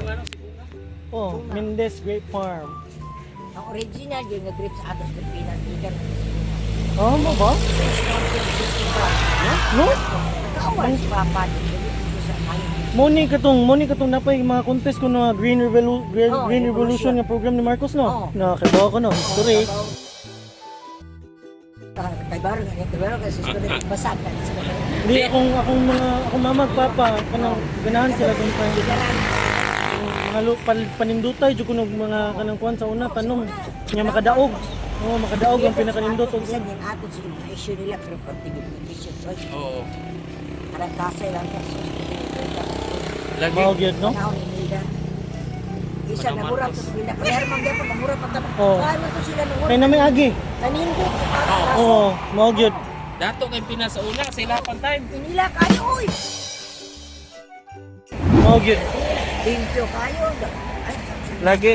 ano, Sibunga. Oh, Mendez Grape Farm. Ang original yung nga grapes ato sa Pilipinas gikan. Oh, mo ba? Since 1965. No? Nag-award si Papa dito sa kayo. Mo ni katong napay mga contest ko na Oh, Green Revolution Revolution. nga program ni Marcos, no. Oo. Na kay ko no, history. Kay baro nga, kay baro kasi story basag ka sa mga. Hindi akong mga akong mama ug papa kanang ganahan sila kung pa Gigaran. mga panindutay jud kuno mga kanang kuan sa una tanom nya makadaog. Oh, makadaog ang pinakanindot og Bisan yung ato sa mga issue nila pero konti issue. Oo. Arang kasay lang ka. Lagi. Mao gyud, no. Panahon ni Nilda. Isa Panahon namura Marcos. to sila. Kaya man gyapon mamura pa ta. Oo. Kaya man to sila nangura. Kay na may agi. Nanindot sa Oo. Oh, mao gyud. Dato kay Pinas sa una, sa ilapan time. Inila kayo oy. Mao gyud. Limpyo kayo. Ay, Lagi.